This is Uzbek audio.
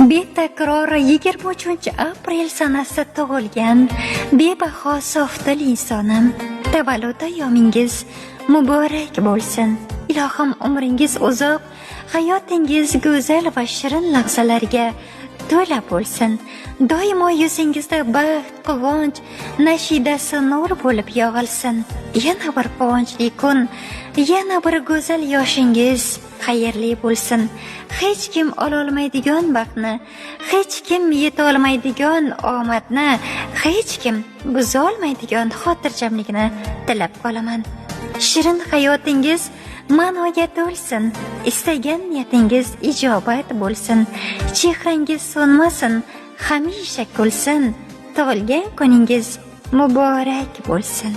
Betakror 23 aprel sanasida tug'ilgan bebaho sofdil insonim, tavallud ayyomingiz muborak bo'lsin. Ilohim, umringiz uzoq, hayotingiz go'zal va shirin lahzalarga to'la bo'lsin. Doimo yuzingizda baxt, quvonch nashidasi nur bo'lib yog'ilsin. Yana bir quvonchli kun, yana bir go'zal yoshingiz xayrli bo'lsin. Hech kim ololmaydigan baxtni, hech kim yetolmaydigan omadni, hech kim buzolmaydigan xotirjamlikni tilab qolaman. Shirin hayotingiz ma'noga to'lsin, istagan niyatingiz ijobat bo'lsin, chehrangiz so'nmasin, hamisha kulsin. Tug'ilgan kuningiz muborak bo'lsin.